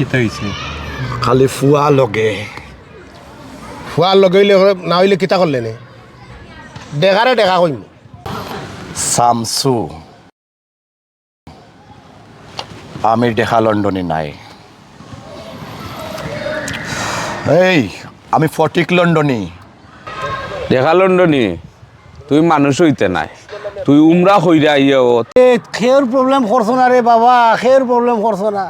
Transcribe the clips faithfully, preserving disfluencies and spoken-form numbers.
কিতা অইছে? খালি ফুয়া লগে। ফুয়ার লগে অইলে, না অইলে কিতা করলে নে? ডেকারে ডেকা কইমু। শামসু, আমি ডেকা লন্ডনী নায়। এই, আমি ফটিক লন্ডনী। ডেকা লন্ডনী, তুই মানুষ অইতে নায়, তুই উমরা কইরা আইয়াও। এ, কেউর problem করছো না রে বাবা, কেউর problem করছো না।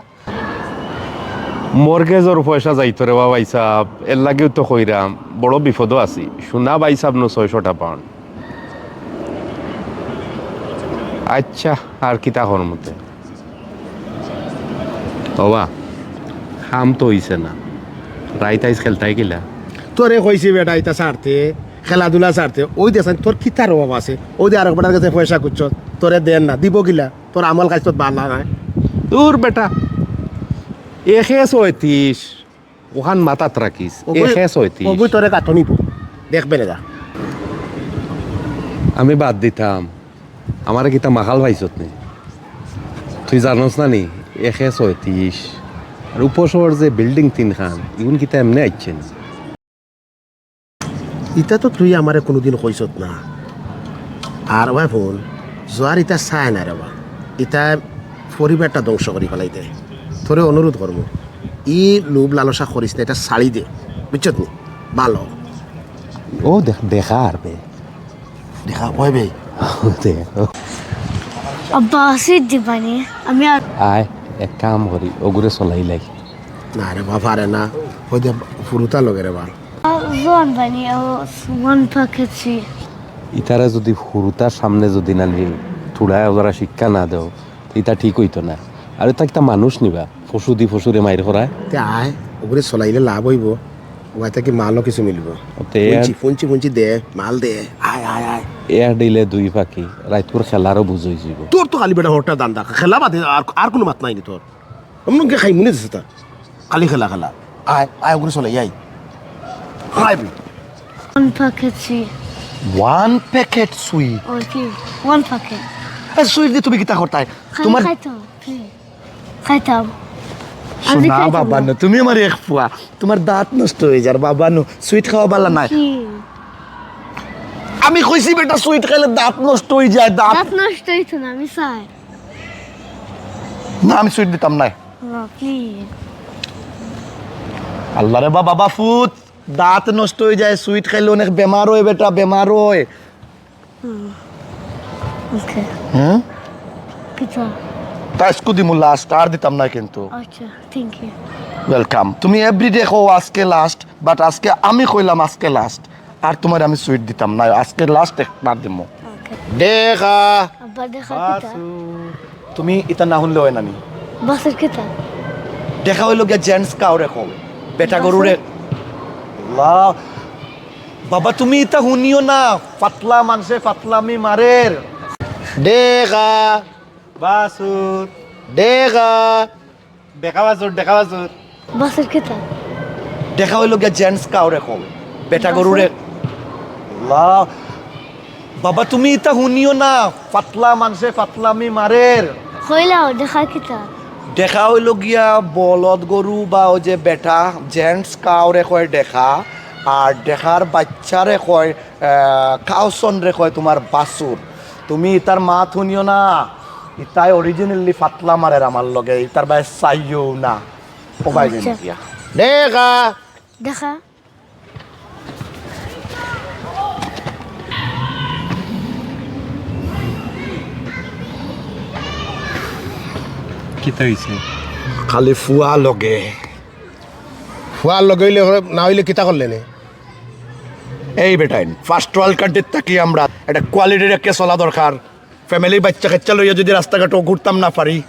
মর্গেজর পয়সা যাইতো রে বা ভাইসাব, এরলাগিউ তো কইরাম, বড় বিপদো আছি। সোনা ভাইসাব নু ছয়শোটা পাউন্ড। আইচ্ছা, আর কিতা করমু তে? ওবা, কাম তো অইছে না। রাইত আইজ খেলতায় কিলা? তোরে কইছি বেটা, ইতা ছাড়তে, খেলাধুলা ছাড়তে। অউ দেখছনি, তোর কিতার অভাব আছে? অউ দে আরক বেটার গেছে পয়সা খুজছস, তোরে দের না, দিবো কিলা? তোর আমল খাইছত বালা নায়। দূর বেটা, একে ছয়ত্রিশ, অখান মাথাত রাখিস, অগুই, একে ছয়ত্রিশ। অগুই তোরে কাটনিবো, দেখবে রে যা। আমি বাদ দিতাম, আমারে কিতা মাখাল পাইছত নি? তুই জানোস না নি, একে ছয়ত্রিশ। আর উপসর যে building তিনখান, ইগুন কিতা এমনে আইছে নি? ইতা তো তুই আমারে কুনুদিন কইছত না। আর ওবা হুন, জোয়ার ইতা চায় না রে বা। ইতা পরিবারটা ধ্বংস করি ফালাইতে। তোরে অনুরোধ করমু, ই লোভ লালসা করিস না, ইতা ছাড়ি দে। বুঝছত নি? ভালো। ও দেখ, দেখা আর বে। দেখা, ওই বে। দে। আব্বা, sweet দিবানি? আমি আর আয়, এক কাম করি, অগুরে চলাইলাই। না রে বা, পারে না। ওই দে, ফুরুতা লগে রে বা। জোয়ান বানি, ও, one packet sweet। ইতারে যুদি হুরুতার সামনে যুদি নানি থুড়া ওরা শিক্ষা না দেও, তে ইতা ঠিক অইতো না। আর ইতা কিতা মানুষ নি বা, পশুদি পশুরে মাইর করায়। তে আয়, অগুরে চলাইলে লাভ অইবো। ওয়াইতা কি মালও কিছু মিলবো। তে ফুঞ্চি, ফুঞ্চি, ফুঞ্চি দে, মাল দে। আয়, আয়, আয়। এক ঢিলে দুই পাখি, রাইতকুর খেলারও বুঝ অইযিবো। তোর তো খালি বেটা হরটা দান্দা, খেলা বাদে আর, আর কুনু মাত নাই নি তোর। অমনকে খাই মনে দিছে তা। খালি খেলা খেলা। আয়, আয়, অগুরে চলাই, আয়। আয় বে। One packet sweet। One packet sweet? ওই কি? One packet। এ, sweet দি তুমি কিতা করতায়? খাই, তোমার খাইতাম, please। খাইতাম। আমি সোনা খাইতাম বাবা না। নু, তুমি আমার এক ফুয়া। তোমার দাঁত নষ্ট অইযার বাবা নু। Sweet খাওয়া বালা নায়। কি? আমি কইছি বেটা, sweet খাইলে দাঁত নষ্ট অইযায়, দাঁত। দাঁত নষ্ট অইতো না, আমি চাই। না, আমি sweet দিতাম নায়। না, please। আল্লাহ রে বাবা, বাবা ফুত, দাঁত নষ্ট অইযায়, sweet খাইলে অনেক বেমার অয় বেটা, বেমার অয়। হুম। Okay। হুম? কিতা? তা আইজকু দিমু last, আর দিতাম নায় কিন্তু। আচ্ছা, thank you। Welcome। তুমি everyday কও আইজকে last, but আইজকে আমি কইলাম আইজকে last। আর তোমারে আমি sweet দিতাম নায়, আইজকে last একবার দিমু। Okay। দেখা। আব্বা দেখা কিতা? বাসু। তুমি ইতা না হুনলে অয় না নি? বাসুর কিতা? দেখা অইলো গিয়া gents কাউরে কয়, বেটা গরুরে। আল্লাহ। বাবা, তুমি ইতা হুনিও না, ফাতলা মানষে ফাতলামি মারের। দেখা। বাসুর। দেখা। দেখা বাসুর, দেখা বাসুর। বাসুর কিতা? দেখা অইলো গিয়া gents কাউরে কয়, বেটা গরুরে। আল্লাহ। বাবা, তুমি ইতা হুনিও না, ফাতলা মানষে ফাতলামি মারের। কইলাও, দেখা কিতা? দেখা অইলো গিয়া বলদ গরু বা অউ যে বেটা, gents কাউরে কয় দেখা, আর দেখার বাইচ্চারে কয়, আহ, কাউসনরে কয় তোমার বাসুর। তুমি ইতার মাত হুনিও না, ইতায় originally ফাতলা মারের আমার লগে, ইতার বায় চাইও না। ও ভাই আচ্ছা। গিয়া। দেখা। দেখা। কিতা অইছে? খালি ফুয়া লগে। ফুয়ার লগে অইলে, না অইলে কিতা করলে নে? এই বেটাইন, first world country থাকি আমরা, একটা quality রেখে চলা দরকার। Family বাচ্চা কাচ্চা লইয়া যুদি রাস্তাঘাটো ঘুরতাম না পারি,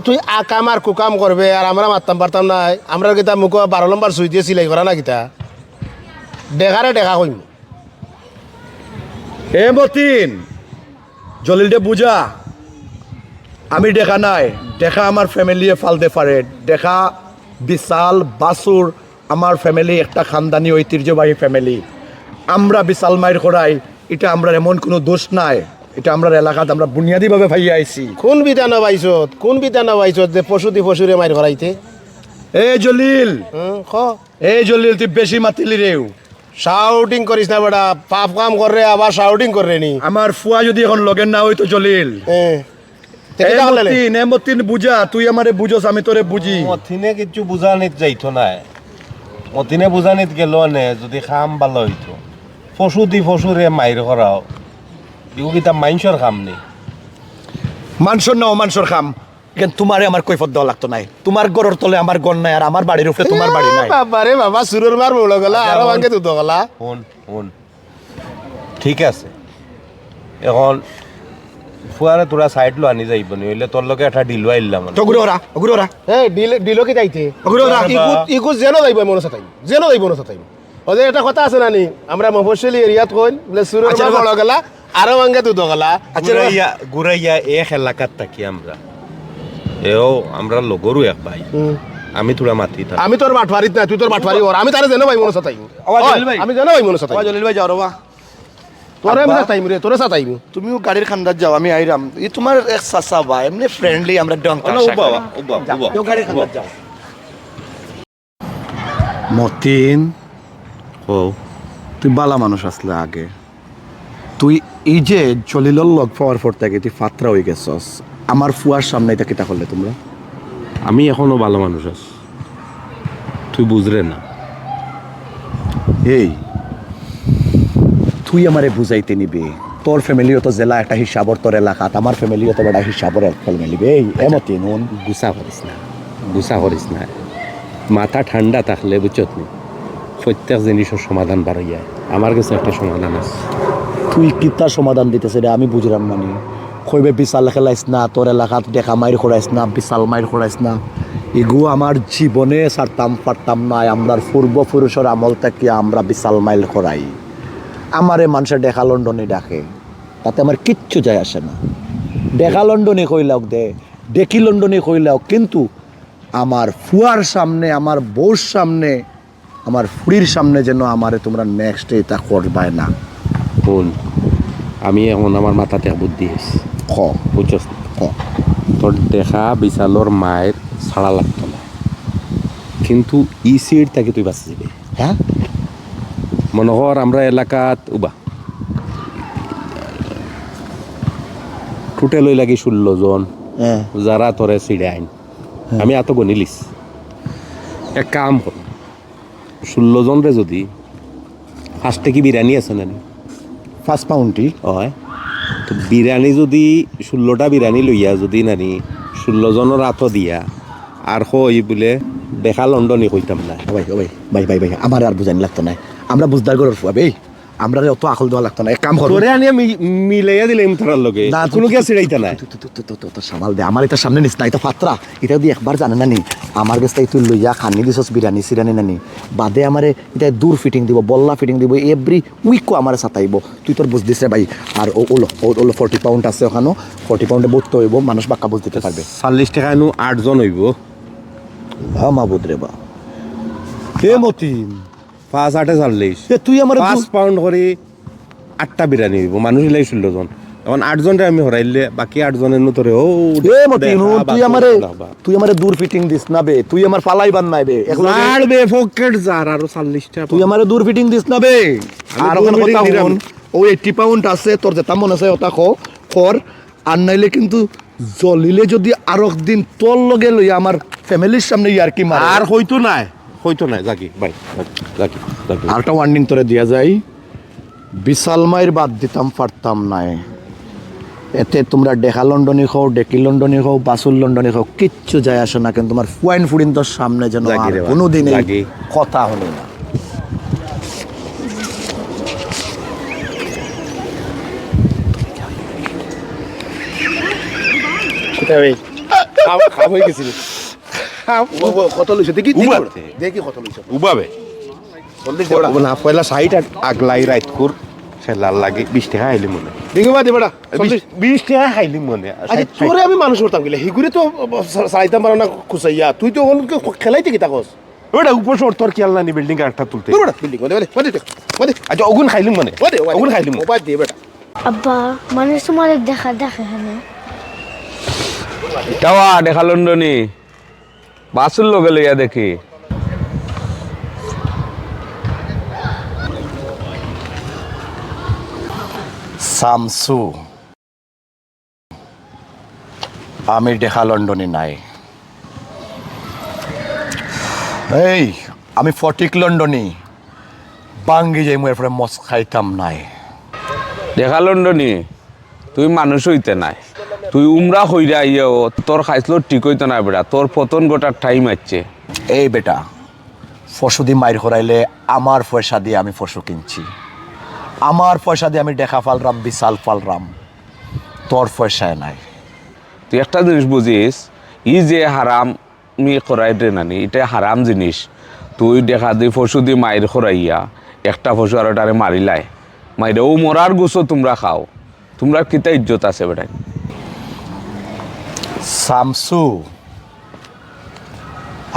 তুই আকাম আর কুকাম করবে আর আমরা মারতাম পারতাম না। আমরা কিতা মুখো বারো নম্বর সুই দিয়া সিলাই করা না কিতা? দেখারে দেখা কইমু। এ মতিন, জলিলরে বুঝা, আমি দেখা নায়, দেখা আমার family এ ফালতে পারে, দেখা বিশাল বাসুর, আমার family একটা খানদানি ঐতিহ্যবাহী family। আমরা বিশাল মাইর করাই, ইটা আমরার এমন কুনু দোষ নায়, ইটা আমরার এলাকাত আমরা বুনিয়াদিভাবে পাইয়া আইছি। কুন বিধানো পাইছত, কুন বিধানো পাইছত যে পশুদি পশুরে মাইর করাইতে? এ জলিল, হুম, ক। এ জলিল, তুই বেশি মাতিলি রে। শাউটিং করিস না বেটা, পাপ কাম কররে আবার শাউটিং কররে নি। আমার ফুয়া যদি এখন লগে না অইতো জলিল। এ, তে এ কিতা করলে? মতিন, এ মতিন বুঝা, তুই আমারে বুঝস, আমি তোরে বুঝি। মতিনে কিচ্ছু বুঝানিত যাইতো নায়। মতিনে বুঝানিত গেল নে, যদি কাম ভালা অইতো। পশু দি পশুরে মাইর করাও। ইগু কিতা মাইনষর কাম নি? মানষর না অমানষর কাম। কেন তুমারে আমার কৈফত দেওয়া লাগতো নায়। তুমার ঘরর তলে আমার ঘর নাই, আর আমার বাড়ির উপরে তুমার বাড়ি নাই। বাবা রে বাবা, চুরর মার বড় গলা, আচ্ছা, আরো হুন। ভাঙ্গে তুতো গলা। হুন, হুন। ঠিক আছে। এখন ফুয়ারে তোরা সাইড লো আনি যাইব নি, অইলে তোর লগে একটা ডিল আইলাম। তো ঘুরে ওরা, ঘুরে ওরা। এ, ডিল, ডিল কিতা আইতে? ঘুরে ওরা। ইগু, ইগু যেন যাইব মনে সাথে, যেন যাইব মনে সাথে। ওই যে একটা কথা আছে না নি, আমরা মফস্বলি এরিয়াত কইন, বলে চুরর আচ্ছা, মার বাবা। বড় গলা, আরো ভাঙ্গে তুতো গলা। আচ্ছা, বাবা। ঘুরাইয়া, ঘুরাইয়া এক এলাকাত থাকি আমরা। এও আমরা লগরও এক ভাই। হুম। আমি তোরা মাতি থাকি। আমি তোর বাটফারিত না, তুই তোর বাটফারি কর। আমি তারে যেন ভাই মনে সাতাইমু। আওয়াজ ওই, জলিল ভাই। আমি যেন ভাই মনে সাতাইমু। আওয়াজ জলিল ভাই, যাও রে বা। তোরে আমি আব্বা। সাতাইমু রে, তোরে সাতাইমু। তুমিও গাড়ির খান্দাত যাও, আমি আইরাম। ই তুমার এক চাচা বা, এমনি ফ্রেন্ডলি, আমরা ডং ও না, ও বাবা, ও বাবা, ও বাবা। যাও, গাড়ির খান্দাত যাও। মতিন, ও। তুই বালা মানুষ আছলে আগে। তুই এই যে জলিলর লগ পাওয়ার পর থাকি তুই ফাত্রা অই গেছস। আমার ফুয়ার সামনে ইতা কিতা করলে তুমরা? আমি এখনো বালা মানুষ আছি। তুই বুঝরে না। এই, তুই আমারে বুঝাইতে নিবে। তোর ফ্যামিলিও তো জেলা একটা হিসাবর তোর এলাকাত, আমার ফ্যামিলিও তো বেটা হিসাবর এক ফ্যামিলি বে। এই, এ মতিন, হুন। গুসা করিস না, গুসা করিস না। মাথা ঠান্ডা থাকলে বুঝছত নি, প্রত্যেক জিনিসর সমাধান বারইয়া। আমার গেছে একটা সমাধান আছে। তুই কিতা সমাধান দিতেছে রে, আমি বুঝরাম না নি। কইবে বিশাল খেলাইস না, তোর এলাকাত ডেকা মাইর করাইস না, বিশাল মাইর করাইস না। ইগু আমার জীবনে ছাড়তাম পারতাম না, আমরার পূর্বপুরুষর আমল থাকি আমরা বিশাল মাইর করাই। আমারে মানষে ডেকা লন্ডনি ডাকে, তাতে আমার কিচ্ছু যায় আসে না। ডেকা লন্ডনি কইলাউক দে, ডেকি লন্ডনি কইলাউক, কিন্তু আমার ফুয়ার সামনে, আমার বউর সামনে, আমার ফুড়ির সামনে যেন আমারে তুমরা নেক্সটে ইতা করবায় না। হুন, আমি এখন আমার মাথাত এক বুদ্ধি আইছে। ক। বুঝছস? ক। তোর ডেকা বিশালর মাইর ছাড়া লাগতো না, কিন্তু ই সিট থাকি তুই বাঁচি যাবে। হ্যাঁ? মনে কর আমরা এলাকাত উবা টোটাল অই লাগি ষোলো জন, হ্যাঁ। যারা তোরে ছিড়াইন। হ্যাঁ। আমি এত গনিলিস। এক কাম কর, ষোলো জনরে যদি পাঁচটা কি বিরিয়ানি আছে না নি? পাঁচ পাউন্ডি? অয়। তো বিরিয়ানি যদি ষোলোটা বিরিয়ানি লইয়া যদি নানি ষোলো জনর আতো দিয়া আর কই বুলে ডেকা লন্ডনি কইতাম না। ও ভাই, ও ভাই, ভাই, ভাই, ভাই, আমার আর বুঝানি লাগতো না। আমরা বুঝদার ঘরর ফুয়া, বেই। আমরারে অত আকল দেওয়া লাগতো না। এক কাম করো। তোরে আনিয়া মি-, মিলাইয়া দিলে ইমতারার লগে। না, কোনো তুই, গিয়া তুই, ছিড়াইতা তুই, না। তুই, তুই, তুই, তুই, তুই, তোর সামাল দে। আমার ইতা সামনে নিস না, ইতা ফাত্রা। ইতা যদি একবার জানে না নি, আমার গেছ থাকি তুই লইয়া খানি দিছস বিরিয়ানি, সিরিয়ানি না নি। বাদে আমারে ইতা দূর ফিটিং দিব, বল্লা ফিটিং দিব, every week ও আমারে সাতাইব। তুই তোর বুঝ দিস রে ভাই। আর ও, ওলো, ও, ওলো ফর্টি পাউন্ড আছে ওখানো, ফর্টি পাউন্ডে বহুত তো অইব, মানুষ বাক্কা বুঝ দিতে পারবে। চল্লিশ টেকা নু আটজন অইব। হা মাবুদ রে বা। এ মতিন। পাঁচ আটে চল্লিশ। এ তুই আমারে পাঁচ দু- পাউন্ড করি আটটা বিরিয়ানি অইব, মানুষ ইলাই ষোলো জন। এখন আটজনরে আমি হরাইলে বাকি আটজনে নু তোরে, ও, এ মতিন, দেখা হুন, তুই বাকি আমারে, দেখা বা। তুই আমারে দূর ফিটিং দিস না বে, তুই আমার ফালাই বান নাই বে। এক লগে জার বে, পকেট জার, আরো চল্লিশ টেকা। তুই আমারে দূর ফিটিং দিস না বে। আমি আর দূর ওখানে ফিটিং কথা দিলাম। হুন, ও এইট্টি পাউন্ড আছে, তোর যেটা মনে চায় ওটা ক-, কর, আর নাইলে কিন্তু জলিলে যদি আরক দিন তোর লগে লইয়া আমার ফ্যামিলির সামনে ইয়ার্কি মারে। আর হইতো নায়, হইতো নায়, জাকি, ভাই, জাকি, জাকি। আরেকটা ওয়ার্নিং তোরে দিয়া যাই, বিশাল মাইর বাদ দিতাম পারতাম নায়। এতে তুমরা ডেকা লন্ডনি কও, ডেকি লন্ডনি কও, বাসুর লন্ডনি কও, কিচ্ছু যায় আসে না, কিন্তু তুমার ফুয়াইন ফুড়িন্তর সামনে যেন জাকি আর রে বা, কোনোদিন এই জাকি। কথা হুনি না। কিতা বে? খাম, খাম অই গেছিল। খাম। ও, ও, কত লইছে? দেখি, দেখি, উবাতে। দেখি কত লইছে। উবাবে। চল্লিশ ও, ওটা। না, পয়লা ষাইট আগ-, আগলাই রাইতকুর খেলার লাগি বিশ টেকা খাইলি মনে। দেখি বা, দিবা না। বিশ, চল্লিশ। বিশ টেকা খাইলি মনে। আচ্ছা, ষাইট, ষাইট। তোরে আমি মানুষ করতাম গেলে, হিগুরে তো, ও, চা-, চালাইতাম পারো না খুঁচাইয়া। তুই তো ওখানে কে-, খেলাইতে কিতা কস? ওটা উপসর তোর খেয়াল নানি, বিল্ডিং আরেকটা তুলতে। দূর বেটা, বিল্ডিং, বাদে, বাদে, বাদে, বাদে। আচ্ছা, ওগুন খাইলুম মানে। বাদে, বাদে। ওগুন খাইলুম। ও বাদ দে বেটা। আব্বা, মানুষ তোমারে দেখা দেখে কেনে? ইটাওয়া দেখা লন্ডনি। বাসুর লগে লইয়া দেখি। শামসু, আমি ডেকা লন্ডনী নায়। এই, আমি ফটিক লন্ডনী। বাঙ্গি যাইমু, এরপরে মস খাইতাম নায়। ডেকা লন্ডনী, তুই মানুষ অইতে নায়। তুই উমরা কইরা আইয়াও তোর খাইছলত ঠিক অইতো নায় বেটা, তোর পতন ঘটার টাইম আইছে। এই বেটা, পশুদি মাইর করাইলে আমার পয়সা দিয়া আমি পশু কিনছি, আমার পয়সা দিয়া আমি ডেকা ফালরাম, বিশাল ফালরাম, তোর পয়সায় নায়। তুই একটা জিনিস বুঝিস, ই যে হারাম মি করাইরে নানি, ইটা হারাম জিনিস। তুই ডেকাদি পশুদি মাইর করাইয়া একটা পশু আরোটারে মারিলায়, মাইরে অউ মরার গুছো তুমরা খাও, তুমরার কিতা ইজ্জত আছে বেটাইন? শামসু,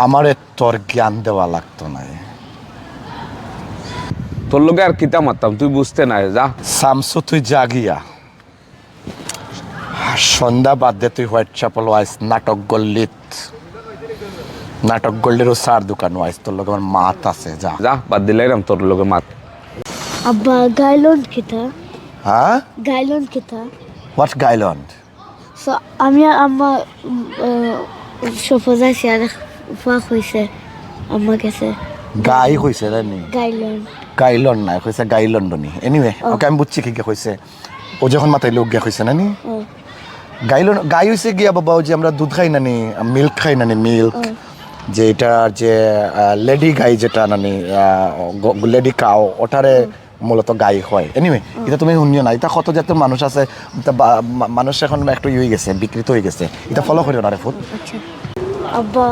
আমারে তোর জ্ঞান দেওয়া লাগতো নায়। তোর লগে আর কিতা মাততাম, তুই বুঝতে নায়, যা। শামসু, তুই যা গিয়া। সন্ধ্যা বাদ দে, তুই হোয়াইট চ্যাপেল আইস, নাটক গল্লিত, নাটক গল্লির ও চার দোকান আইস, তোর লগে আমার মাত আছে, যা। যা, বাদ দিলাইরাম তোর লগে মাত। আব্বা, গাইলন্ড কিতা? হ্যাঁ? গাইলন্ড কিতা? What's গাইলন্ড? So, আমি আর আম্মা, উম, আহ, সফর যাইছি, আর এক ফুয়া কইছে, আম্মা গেছে। গাই কইছে, জানি? গাইলন্ড। গাইলন্ড না, কইছে গাইলন্ডনি। Anyway, ও। ওকে, আমি বুঝছি কি কি কইছে। ও যখন মাথায় লোক গিয়া কইছে না নি? ও। গাইলন্ড, গাই হইছে গিয়া বাবা, ওই যে আমরা দুধ খাই না নি, মিল্ক খাই না নি, মিল্ক। ও। যে এটা যে, আহ, লেডি গাই যেটা না নি, আহ, গ-, লেডি কাউ, ওটারে ও। মূলত গাই হয়। Anyway, হুম। ইটা তুমি হুনিও না, ইটা কত জাতের মানুষ আছে, ইটা বা-, মা-, মানুষ এখন একটু ইয়ে হয়ে গেছে, বিকৃত হয়ে গেছে, ইটা ফলো করিও না রে ফুত। আচ্ছা। আব্বা,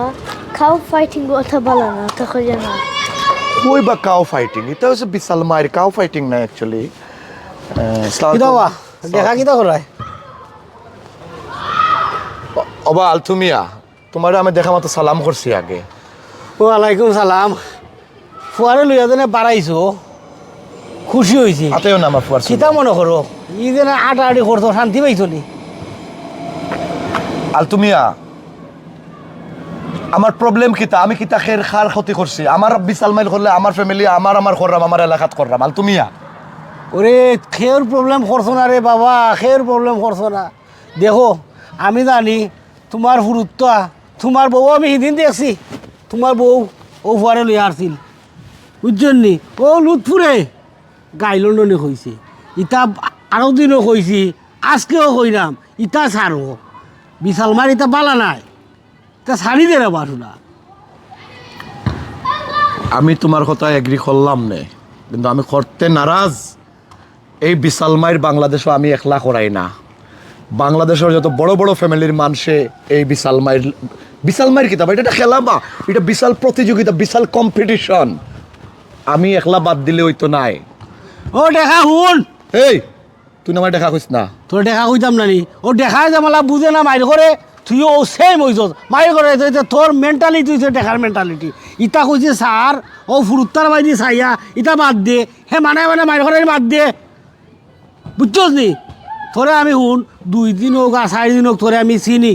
কাউ ফাইটিং অত ভালা না, অত করিও না। কই বা কাউ ফাইটিং? ইটা হচ্ছে বিশাল মাইর, কাউ ফাইটিং না actually। আহ, আসসালামু কিতা আলাইকুম। বা? দেখা কিতা করায়? ও-, ওবা আলতুমিয়া, তোমারে আমি দেখা মাত্র সালাম করছি আগে। ওয়ালাইকুম সালাম। ফুয়ারে লইয়া যেনে বাড়াইছো, খুশি হইছি। আতেও না আমার ফুয়ার কিতা মনে করো? ই যেনে আটাআটি করছো, শান্তি পাইছো নি? আলতুমিয়া, আমার প্রবলেম কিতা? আমি কিতা খের খার ক্ষতি করছি? আমার বিশাল মাইর করলে আমার ফ্যামিলি, আমার, আমার করলাম, আমার এলাকাত করলাম। আলতুমিয়া। ওরে, খের প্রবলেম করছো না রে বাবা, খের প্রবলেম করছো না। দেখো, আমি জানি তোমার ফুরুত্তা, তোমার বউ আমি হিদিন দেখছি, তোমার বউ ও ফুয়ারে লইয়া আসছিল, বুঝছইন নি? ও লুৎফুরে গাইলন্ডনি কইছে, ইতা আরো দিনও কইছি, আজকেও কইরাম, ইতা ছাড়ো, বিশাল মাইর ইতা ভালা নায়, ইতা ছাড়ি দে রে বাসুরা। আমি তোমার কথা এগ্রি করলাম নে, কিন্তু আমি করতে নারাজ। এই বিশাল মাইর বাংলাদেশও আমি একলা করাই না। বাংলাদেশের যত বড় বড় ফ্যামিলির মানুষে এই বিশাল মাইর, বিশাল মাইর কিতা বা? এটা একটা খেলা বা? এটা বিশাল প্রতিযোগিতা, বিশাল কম্পিটিশন। আমি একলা বাদ দিলে হইতো নায়। ও দেখা হুন। এই, তুই না আমার দেখা কইস না। তোর দেখা কইতাম না নি। ও দেখা যে মালা বুঝে না মাইর করে, তুইও ও সেম হইছস। মাইর করে, এতে, এতে তোর মেন্টালিটি হইছে দেখার মেন্টালিটি। ইতা কইছে স্যার, ও ফুরুত্তার বাইদি চাইয়া, ইতা বাদ দে। হে মানে মানে মাইর করে বাদ দে। বুঝছস নি? তোরে আমি হুন, দুই দিন হোক আর চাইর দিন হোক তোরে আমি চিনি।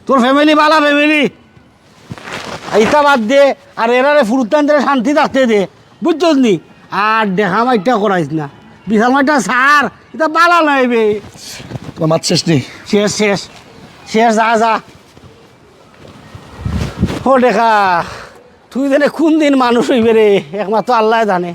তোর ফ্যামিলি বালা ফ্যামিলি। ইতা বাদ দে, আর এরারে ফুরুত্তান্তরে শান্তি থাকতে দে। বুঝছস নি? আর দেখা মাইরটা করাইস না। বিশাল মাইরটা স্যার, ইতা বালা নায় বে। তোমার মাত শেষ নি? শেষ, শেষ। শেষ, যা, যা। ও দেখা, তুই যেনে কোন দিন মানুষ হইবে রে, একমাত্র আল্লায় জানে।